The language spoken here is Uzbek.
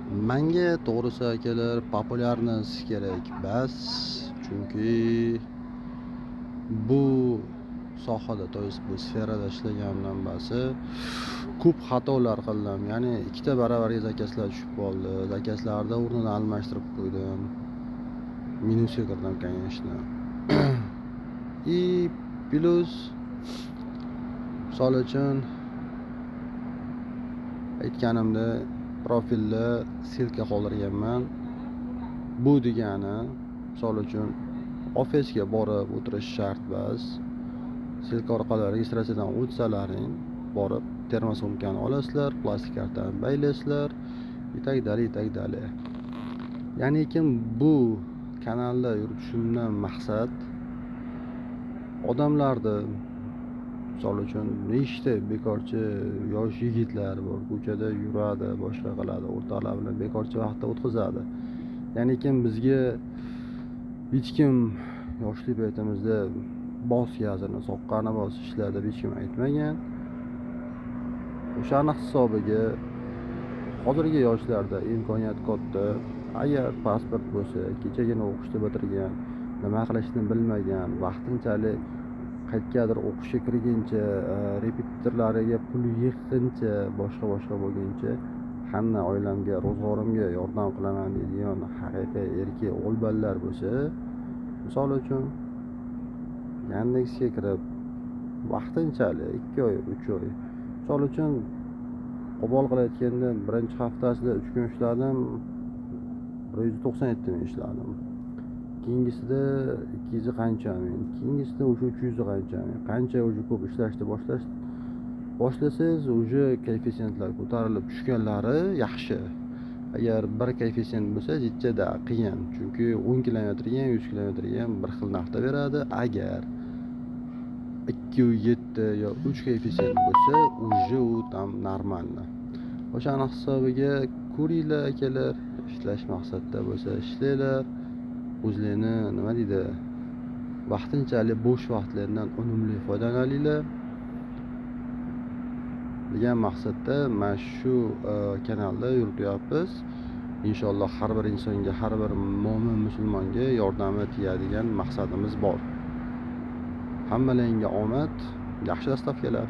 Manga to'g'risi, akalar, популярность kerak bas, chunki bu sohada, то есть bu sferada ishlaganimdan basi ko'p xatolar qildim. Ya'ni ikkita baravarga заказ lar tushib qoldi, заказ larni o'rnini almashtirib qo'ydim, minusga kirdim, конечно. И плюс, misol uchun, aytganimda, profilda ссылка qoldirganman. Bu degani, misol uchun, ofisga borib o'tirish shart emas. Ссылка orqali registratsiyadan o'tsalaring, borib термосумка ni olasizlar, plastik kartani baylaysizlar и так далее, и так далее. Ya'ni kim bu kanalda yuritishimdan maqsad odamlarni, misol uchun, nechta bekorchi yosh yigitlar bor, ko'chada yuradi, boshqa qiladi, o'rtoqlar bilan bekorchi vaqtni o'tkazadi. Ya'ni kim bizga hech kim yoshlik paytimizda "Bos gazini, soqqani bos, ishla" deb hech kim aytmagan. O'shani hisobiga hozirgi yoshlarda imkoniyat katta. Agar pasport bo'lsa, kechagina o'qishni bitirgan, nima qilishni bilmagan, vaqtinchalik qayergadir o'qishga kirguncha, repetitorlariga pul yig'guncha, boshqa boshqa bo'lguncha, hamma oilamga, ro'zg'orimga yordam qilaman deydigan haqiqiy erkak o'g'il bolalar bo'lsa, misol uchun, Yandexga kirib vaqtinchalik 2 oy, 3 oy, misol uchun, qo'pol qilib aytganda, birinchi haftasida 3 kun ishladim, 197 ming ishladim. Keyingisida ikki yuz qancha ming, keyingisida уже 300 qancha ming. Qancha уже ko'p ishlashni boshlasangiz, уже koeffitsiyentlar ko'tarilib tushganlari yaxshi. Agar bir koeffitsient bo'lsa, jichchada qiyin, chunki 10 kilometrga ham, 100 kilometrga ham bir xil narxda beradi. Agar 2,7 yo 3 koeffitsient bo'lsa, уже u там нормально. O'shani hisobiga ko'ringlar, akalar, ishlash maqsadida bo'lsa, ishlanglar. O'zlaringni, nima deydi, vaqtinchalik bo'sh vaqtlaridan unumli foydalaninglar degan maqsadda mana shu kanalda yurityapmiz. Inshaalloh, har bir insonga, har bir mo'min musulmonga yordami tegadigan maqsadimiz bor. Hammalaringga omad, yaxshi доставка lar!